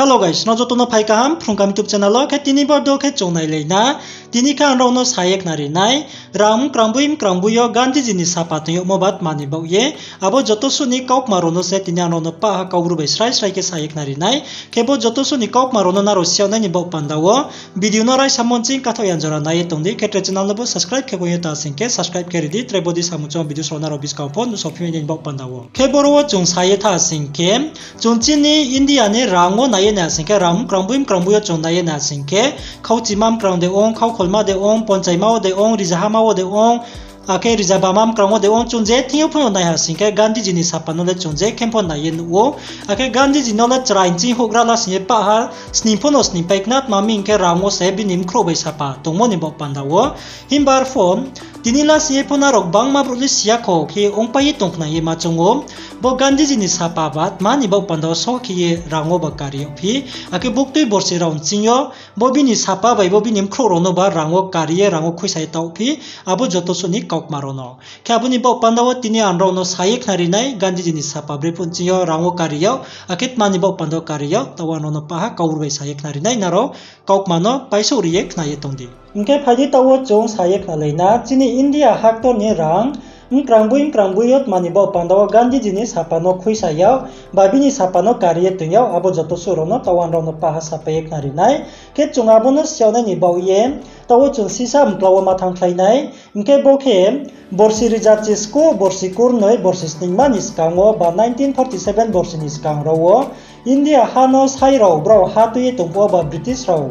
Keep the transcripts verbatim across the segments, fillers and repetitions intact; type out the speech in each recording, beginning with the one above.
Hello guys, nrao joto no phai kaham Phrung Kaham YouTube channel wo. Khe tini bo video khe chung nailai na. Tini khe ang nrao no sa ye khnari nai, rang mkrang boi mkrang boi yo Gandhiji ni sapa toing yagmo ba tma ni baoh ye, abo joto suh ni kaukma rao no se tini ang nrao no pah ha Kaubru bai srai srai khe sa ye khnari nai. Khe bo joto suh ni kaukma rao no nrao si yag nai ni baoh panda wo video no raisa monching kathaoh ya jora nai ye tong di. Khe tre channel no bo subscribe khe kong ye ta sing khe subscribe khe ri di, tre bodei samung chong video rao nrao buskang pho nuhsao phi mai nai ni baoh panda wo. Khe boro wo chung sa ye tha sing khe, chung chini India ni rang wo nai ye nai sing khe, rang mkrang boi mkrang boi yo chung nai ye nai sing khe, khauchima mkrang de ong, khaukholma de ong, ponchaima wo de ong, rizahama wo de ong, akhe rizabama mkrang wo de ong, chung je thing yo pho no nai ha sing khe, Gandhiji ni sapa no le chung je khe pho nai ye nuh ou. Akhe Gandhiji no le chrai nching houhgra la sing ye pah ha sning pho no sning pai khna, tma hing khe rang wo se bini mkhrouh bai sapa tongmo ni baoh panda wo. Himba arpho, tini la sing ye pho nrao gbangma brouh le si ya kho khe ongpai ye tong khna ye ma choung ou. Bo Gandhiji ni sapa ba tma ni baoh panda wo so khe ye rang wo ba kari yagphi, akhe buktui borsi rao nching yo bo bini sapa bai bo bini mkhrouh rao no ba rang wo kari ye rang wo khuisa ye taohphi, abo joto suh ni kaukma rao no. Khe abo ni baoh panda wo tini ang nrao no sa ye khnari nai, Gandhiji ni sapa brephuh nching yo rang wo kari yag, akhe tma ni baoh panda wo kari yag, taoh ang nrao no pah ha Kaubru bai sa ye khnari nai, nrao kaukma no paisouh ri ye khna ye tong di. Hing khe phai di, taoh wo chung sa ye khnalai na, chini India haktor ni rang mkrang boi mkrang boi yo tma ni baoh panda wo Gandhiji ni sapa no khuisa yag ba bini sapa no kari ye toing yag, abo joto suh rao no taoh ang nrao no pah ha sapai ye khnari nai. Khe chung abo no si yag nai ni baoh ye, taoh wo chung sisa mkla wo ma thanngkhlai nai. Hing khe bo khe borsi riza chisku, borsi kurnoi, borsi sningma ni skang wo ba nineteen forty seven borsi ni skang rao wo India ha no sai rao brao ha tui ye tong phuh wo ba British rao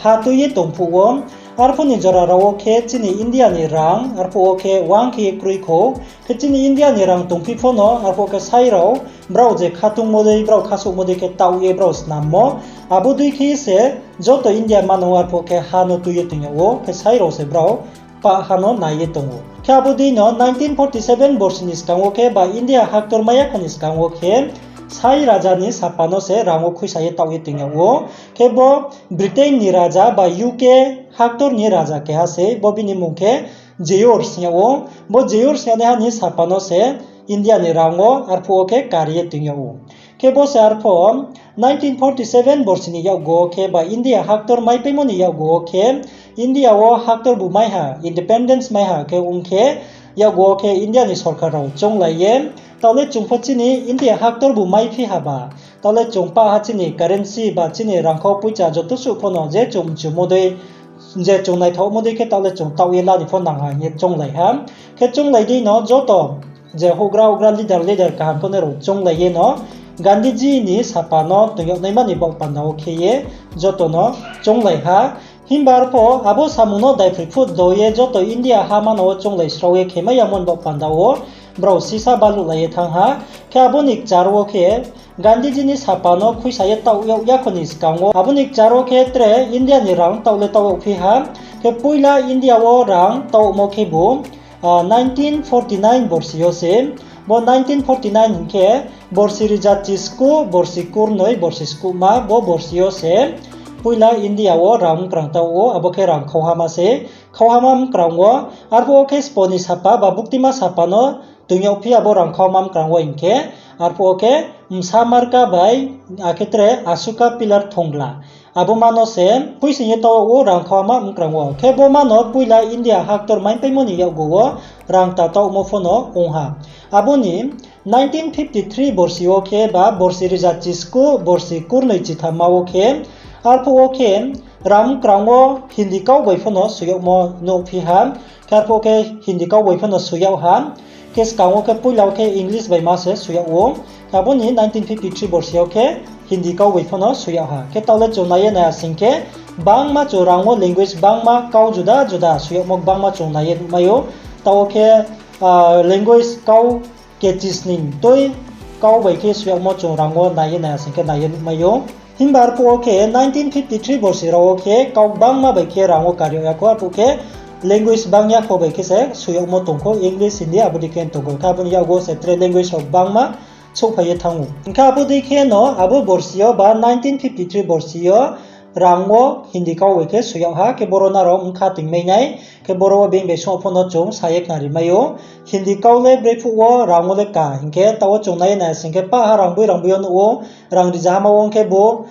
ha tui ye tong phuh wo, arphuh ni jora rao wo khe chini India ni rang arphuh wo khe uang khe ye kroi kho. Khe chini India ni rang tongphi pho no arphuh khe sai rao brao je khatungmo dei, brao khasouhmo dei khe taoh ye brao snammo. Abo dei khe se joto India manang wo arphuh khe ha no tui ye tong yag ou, khe sai rao se brao pah ha no nai ye tong ou. Khe abo dei no nineteen forty seven borsi ni skang wo khe ba India haktor mai ya kho ni skang wo khe sai raja ni sapa no se rang wo khuisa ye taoh ye tong yag ou. Khe bo Britain ni raja ba U K haktor ni raja keha sei, bo bini mmung khe Jeyur sing yag ou. Bo Jeyur sing yag naiha ni sapa no se India ni rang wo arphuh wo khe kari ye tong yag ou. Khe bo se arphuh nineteen forty seven borsi ni yakgu wo khe ba India haktor maipaimo ni yakgu wo khe India wo haktor bu mai ha, independence mai ha khe ong khe, yakgu wo khe India ni sorkar rao chounglai ye, taoh le chung pho chini India haktor bu maiphi ha ba, taoh le chung pah ha chini currency ba chini rangkhau poicha joto suh pho no je chung mchumo dei, je chung naithaohmo dei khe taoh le chung taoh ye la ni pho nang ha hing ye chounglai ha. Khe chounglai dei no joto je houhgra houhgra leader leader kaham pho no rao chounglai ye no Gandhiji ni sapa no toing yag naima ni baoh panda wo khe ye joto no chounglai ha. Himba arphuh abo samung no daiphroi phuh do ye joto India ha manang wo chounglai srao ye khemai yamo ni baoh panda wo brao sisa baluhlai ye thanng ha. Khe abo ni kchar wo khe Gandhiji ni sapa no khuisa ye taoh yag ya kho ni skang wo, abo ni kchar wo khe tre India ni rang taoh le taoh yagphi ha. Khe poila India wo rang taohmo khebu, ah, nineteen forty nine borsi yo se. Bo nineteen forty nine hing khe borsi riza chisku, borsi kurnoi, borsi skuhma, bo borsi yo se poila India wo rang mkrang taoh ou, abo khe rang khauhama se. Khauhama mkrang wo, arphuh wo khe sbo ni sapa ba buktima sapa no toing yagphi abo rang khauhama mkrang wo hing khe, arphuh wo khe bsa marka bai, akhe tre Ashoka pillar thongla. Abo ma no se phuising ye taoh ou rang khauhama mkrang wo. Khe bo ma no poila India haktor maipaimo ni yakgu wo rang ta taohmo pho no ong ha. Abo ni nineteen fifty three borsi wo khe ba borsi riza chisku, borsi kurnoi chitham ma wo khe, arphuh wo khe rang mkrang wo Hindi kau bai pho no soi yagmo nuhphi ha. Khe arphuh khe Hindi kau bai pho no soi yag ha. Khe skang wo khe poila wo khe English bai ma se soi yag ou. Abo ni nineteen fifty three borsi yo khe Hindi kau bai pho no soi yag ha. Khe taoh le chung nai ye nai ya sing khe, bangma chung rang wo language bangma kau juda juda soi yagmo bangma chung nai ye nuhmai ou. Taoh wo khe, ah, language kau kechisning toi kau bai khe soi yagmo chung rang wo nai ye nai ya sing khe nai ye nuhmai ou. Himba arphuh wo khe nineteen fifty three borsi rao wo khe kau bangma bai khe rang wo kari yag ya kho, arphuh khe language bang ya kho bai khe se soi yagmo tong kho, English, Hindi abo dei khe tong kho. Khe abo ni yakgu wo se tre language rao bangma souhphai ye thanng ou. Hing khe abo dei khe no abo borsi yo ba nineteen fifty three borsi yo rang wo Hindi kau bai khe soi yag ha, khe boro nrao bkha toing mai nai, khe boro wo being bai song pho no chung sa ye khnari mai ou. Hindi kau le brephuh wo rang wo le ka, hing khe taoh wo chung nai ye nai sing khe pah ha rang boi rang boi yo nuh ou, rang rizahama wo ong khe bo,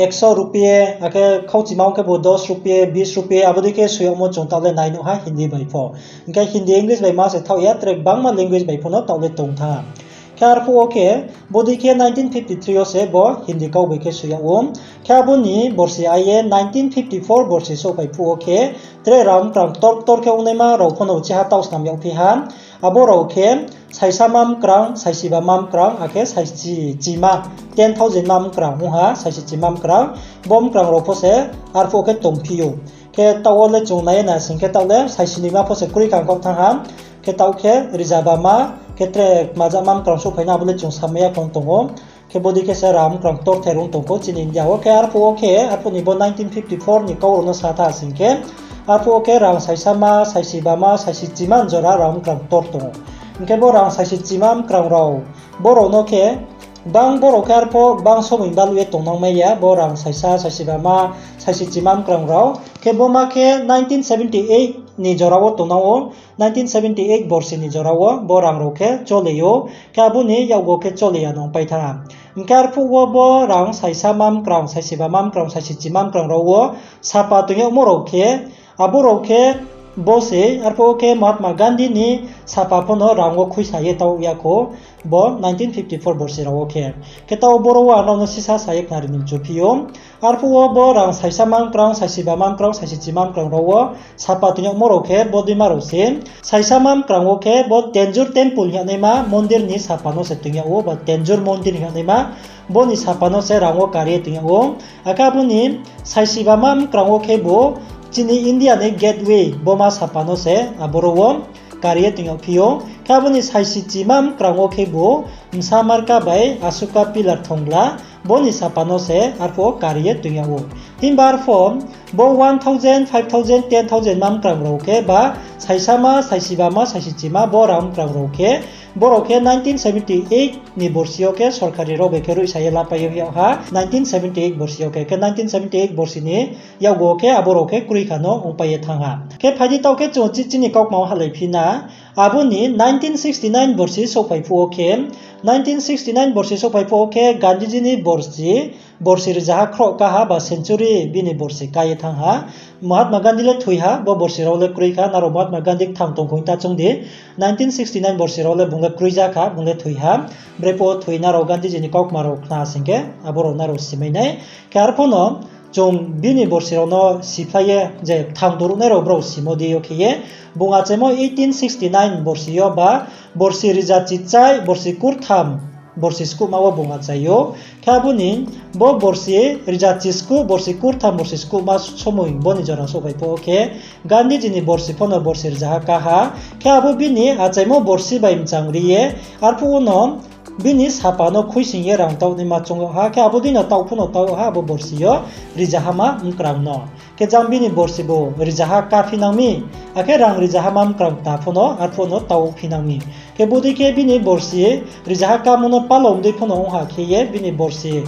ekso rupiye, akhe khauchima ong khe bo dos rupiye, bis rupiye, abo dei khe soi yagmo chung taoh le nai nuh ha Hindi bai pho. Hing khe Hindi English bai ma se thaoh ya, tre gbangma language bai pho no taoh le tong thanng ha. Khe arphuh wo khe, bodei khe nineteen fifty three yo se bo Hindi kau bai khe soi yag ou. Khe abo ni borsi ai ye nineteen fifty four borsi souhphai phuh wo khe, tre rang mkrang ktor ktor khe ongnaima rao pho no uchiha taoh snam yagphi ha. Abo rao khe, saisa ma mkrang, saisiba ma mkrang, akhe saisi chima, ten thousand ma mkrang ong ha, saisi chima mkrang, bo mkrang rao pho se arphuh wo khe tongphi ou. Khe taoh wo le chung nai ye nai sing khe taoh le saisi noima pho se kroi kang khaoh thanng ha. Khe taoh khe rizaba ma, khe tre kmaja ma mkrang souhphai na abo le chung samai ya khong tong ou. Khe bodei khe se rang mkrang ktorther ong tong kho chini India wo. Khe arphuh wo khe, arphuh ni bo nineteen fifty four ni kau rao no sa tha sing khe, arphuh wo khe rang saisa ma, saisiba ma, saisi chima jora rang mkrang ktor tong ou. Hing khe bo rang saisi chima mkrang rao, bo rao no khe, bang bo rao khe arphuh bang somoi baluh ye tongnang mai ya, bo rang saisa, saisiba ma, saisi chima mkrang rao. Khe bo ma khe nineteen seventy eight ni jora wo tongnang ou, nineteen seventy eight borsi ni jora wo bo rang rao khe chole ou, khe abo ni yakgu khe chole ya nung pai thanng ha. Hing khe arphuh wo bo rang saisa ma mkrang, saisiba ma mkrang, saisi chima mkrang rao wo sapa toing yagmo rao khe, abo rao khe bo se, arphuh wo khe Mahatma Gandhi ni sapa pho no rang wo khuisa ye taoh ya kho, bo nineteen fifty four borsi rao wo khe. Khe taoh boro wo ang nrao no sisa sa ye khnari ni mchu phi ou. Arphuh wo bo rang saisa ma mkrang, saisiba ma mkrang, saisi chima mkrang rao wo sapa toing yagmo rao khe bodeima rao se. Saisa ma mkrang wo khe bo Tanjore Temple hing yagnaima mondir ni sapa no se toing yag ou, ba Tanjore Mondir hing yagnaima, bo ni sapa no se rang wo kari ye toing yag ou. Akhe abo ni saisiba ma mkrang wo khebu chini India ni gateway, bo ma sapa no se aboro wo kari ye toing yagphi ou. Khe abo ni saisi chima mkrang wo khebu bsa marka bai Asoka pillar thongla, bo ni sapa no se arphuh wo kari ye toing yag ou. Himba arphuh bo one thousand, five thousand, ten thousand ma mkrang rao khe ba saisa ma, saisiba ma, saisi chima bo rang mkrang rao khe, bo rao khe nineteen seventy eight ni borsi yo khe sorkari rao bai khe roihsa ye lapai yag ha, nineteen seventy eight borsi yo khe, khe nineteen seventy eight borsi ni yakgu khe abo rao khe kroi kha no ongpai ye thanng ha. Khe phai di taoh khe chung chini kaukma wo halai phi na, abo ni nineteen sixty nine borsi souhphai phuh wo khe, nineteen sixty nine borsi souhphai phuh wo khe Gandhiji ni borsi, borsi rizaha khroh ká ha ba century bini borsi ká ye thanng ha. Mahatma Gandhi le thoi ha, bo borsi rao le kroi kha, nrao Mahatma Gandhi kthang tong kho hing ta choung di, nineteen sixty nine borsi rao le bung le kroi ja kha, bung le thoi ha. Brephuh wo thoi nrao Gandhiji ni kaukma rao khna sing khe, abo rao nrao simai nai. Khe arphuh no chung bini borsi rao no siphlai ye, je kthang tongruhnai rao brao simo dei yo khe ye, bung achaimo eighteen sixty nine borsi yo ba, borsi riza chichai, borsi kurtham, borsi skuhma wo bung achai ou. Khe abo ni bo borsi riza chiskuh, borsi kurtham, borsi skuhma somoi bo ni jora souhphai phuh wo khe, Gandhiji ni borsi pho no borsi rizaha ká ha. Khe abo bini achaimo borsi bai mchang ri ye, arphuh wo no bini sapa no khuisoing ye rang taoh naima choung yag ha, khe abo dei no taoh pho no taoh yag ha, abo borsi yo rizahama mkrang no. Khe jang bini borsi bo rizaha ká phi nang mi, akhe rang rizahama mkrang kta pho no arphuh no taoh phi nang mi. Khe bodei khe bini borsi rizaha kámo no palom dei pho no ong ha khe ye, bini borsi,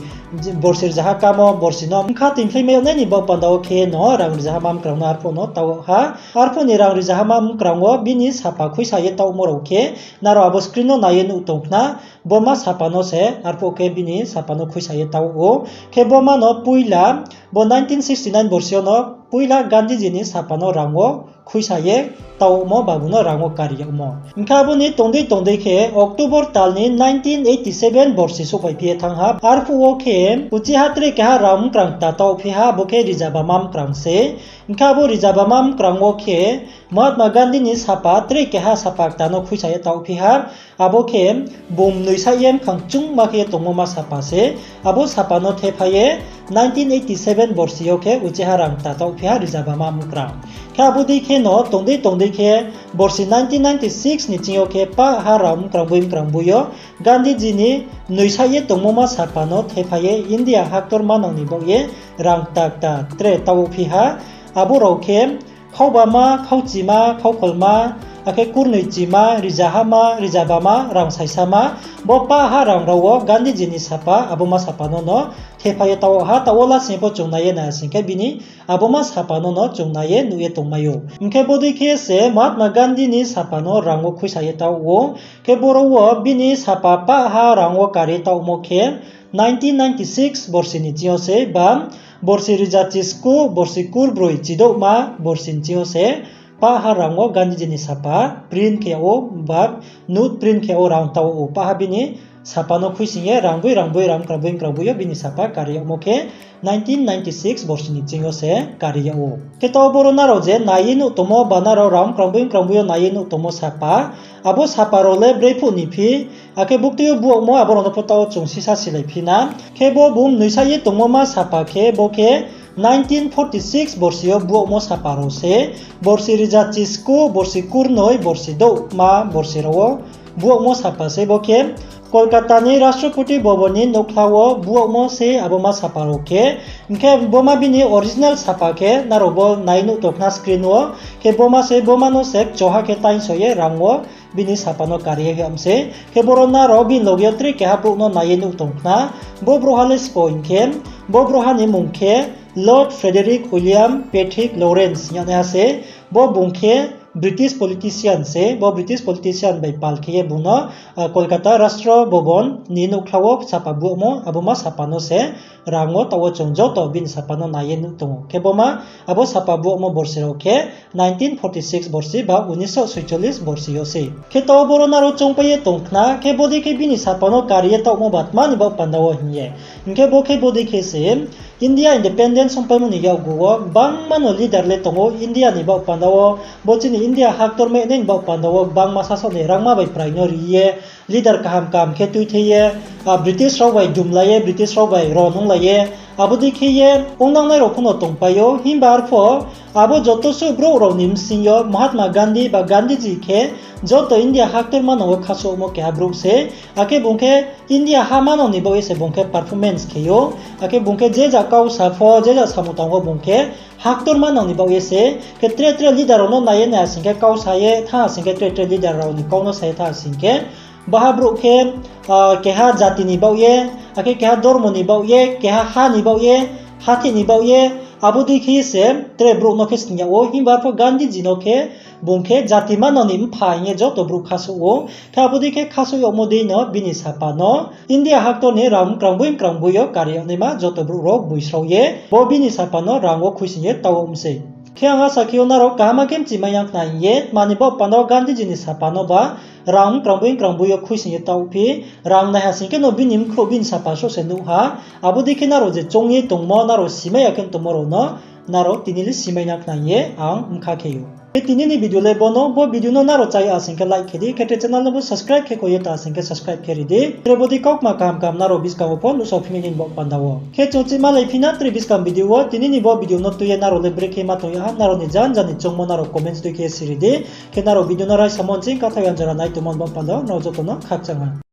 borsi rizaha kámo borsi no bkha toingphlai mai yag nai ni baoh panda wo khe no rang rizahama mkrang no arphuh no taoh yag ha. Arphuh ni rang rizahama mkrang wo bini sapa khuisa ye taohmo rao khe, nrao abo screen no nai ye nuh tong khna, bo ma sapa no se, arphuh khe bini sapa no khuisa ye taoh ou. Khe bo ma no poila, bo nineteen sixty nine borsi yo no poila Gandhiji ni sapa no rang wo khuisa ye taohmo ba bung no rang wo kari yagmo. Hing khe abo ni tong dei tong dei khe October tal ni nineteen eighty seven borsi souhphai phi ye thanng ha. Arphuh wo khe uchiha tre keha rang mkrang kta taoh phi ha, bo khe rizabama mkrang se. Hing khe abo rizabama mkrang wo khe Mahatma Gandhi ni sapa tre keha sapa kta no khuisa ye taoh phi ha. Abo khe bung mnoisa ye mkhang chungma khe ye tongmo ma sapa se. Abo sapa no thepha ye nineteen eighty seven borsi yo khe uchiha rang kta taoh phi ha rizabama mkrang. Khe abo dei khe no tong dei tong dei khe borsi nineteen ninety six ni ching yo khe pah ha rang mkrang boi mkrang boi yo Gandhiji ni mnoisa ye tongmo ma sapa no thepha ye India haktor manang ni baoh ye rang kta kta tre taoh phi ha. Abo rao khe khaubama, khauchima, khaukholma, akhe kurnoi chima, rizahama, rizabama, rang saisama, bo pah ha rang rao wo Gandhiji ni sapa, abo ma sapa no no thepha ye taoh ha, taoh wo lasing pho chung nai ye nai sing khe bini abo ma sapa no no chung nai ye nuh ye tongmai ou. Hing khe bodei khe se Mahatma Gandhi ni sapa no rang wo khuisa ye taoh ou. Khe boro wo bini sapa pah ha rang wo kari taohmo khe nineteen ninety six borsi ni ching yo se ba borsi riza chisku, borsi kurbroi chidouhma borsi ni ching yo se pah ha rang wo Gandhiji ni sapa print khe yag ou, ba note print khe yag ou, rang taoh ou. Pah ha bini sapa no khuising ye rang boi rang boi, rang krang boi krang boi yo bini sapa kari yagmo khe nineteen ninety six borsi ni ching yo se kari yag ou. Khe taoh boro nrao je nai ye nuh tongmo ba nrao rang krang boi krang boi yo nai ye nuh tongmo sapa, abo sapa rao le brei phuh ni phi, akhe buktui yo buagmo abo rao no pho taoh wo chung sisa silai phi na. Khe bo bung mnoisa ye tongmo ma sapa khe bo khe nineteen forty six borsi yo buagmo sapa rao se, borsi riza chisku, borsi kurnoi, borsi douhma borsi rao wo buagmo sapa se bo khe Kolkata ni Rashtrapati Bhavan ni nouhkhla wo buagmo se abo ma sapa rao khe. Hing khe bo ma bini original sapa khe nrao bo nai nuh tong khna screen wo. Khe bo ma se, bo ma no se kchoha khe taingso ye rang wo bini sapa no kari ye hoih mi se. Khe boro nrao bini loge yo tre keha brouh no nai ye nuh tong khna. Bo brouhha le sbo hing khe, bo brouhha ni mmung khe Lord Frederick William Patrick Lawrence hing yagnaiha se. Bo bung khe British politician se, bo British politician bai pal khe ye bung no Kolkata Rashtra Bhavan ni nouhkhla wo sapa buagmo abo ma sapa no se rang wo taoh wo chung joto bini sapa no nai ye nuh tong ou. Khe bo ma abo sapa buagmo borsi rao khe nineteen forty six borsi ba unisho soicholis borsi yo se. Khe taoh boro nrao choungpai ye tong khna, khe bodei khe bini sapa no kari ye taohmo ba tma ni baoh panda wo hing ye. Hing khe bo khe bodei khe se, India independence ongpaimo ni yakgu wo gbangma no leader le tong ou India ni baoh panda wo, bo chini India haktor mehnai ni baoh panda wo gbangma sasaoh ni rangma bai prai no ri ye, leader kaham kaham khe tuithei ye, British rao bai dumlai ye, British rao bai ron onglai ye, abo dei khe ye ongnangnai rao pho no tongpai ou. Himba arpho abo joto suh brouh rao ni bsing yo Mahatma Gandhi ba Gandhiji khe joto India haktor manang wo khasouhmo keha brouh se. Akhe bung khe India ha manang ni baoh ye se bung khe performance khe ou. Akhe bung khe je ja kau sa pho, je ja samung tang pho bung khe haktor manang ni baoh ye se. Khe tre tre leader rao no nai ye nai asing khe kau sa ye thanng asing khe tre tre leader rao ni kau no sa ye thanng asing khe, baha brouh khe keha jati ni baoh ye, akhe keha dormo ni baoh ye, keha ha ni baoh ye, hathih ni baoh ye, abo dei khe se tre brouh no khe sning yag ou. Himba arpho Gandhiji no khe bung khe jati manang ni mpha hing ye joto brouh khasouh ou. Khe abo dei khe khasouh yagmo dei no bini sapa no India haktor ni rang mkrang boi mkrang boi yo kari yagnaima joto brouh rao boisrao ye bo bini sapa no rang wo khuising ye taoh mi sei. Khe ang asa khe ou nrao kaham khe mchimai ya khna hing ye, tma ni baoh panda wo Gandhiji ni sapa no ba rang mkrang boi mkrang boi yo khuising ye taoh phi, rang naiha sing khe no bini mkhrouh bini sapa souh se nuh ha. Abo dei khe nrao je choung ye tongmo, nrao simai ya khe tongmo rao no nrao tini le simai na khna hing ye ang mkha khe ou. Khe tini ni video le bo no, bo video no nrao chá ya sing khe like khe di, khe tre channel no bo subscribe khe koi ye ta sing khe subscribe khe ri di. Tre bodei kaukma kaham kaham nrao buskang wo pho nuhsao phi mai ni baoh panda wo. Khe chung chimalai phi na tre buskang video wo, tini ni bo video no tui ye nrao le brekhe ma tong ya ha, nrao ni jan jan ni choungmo nrao comments tui khe siri di. Khe nrao video no raisa mo nching katha yan jora nai tongmo ni baoh panda wo nrao joto no khakchang ha.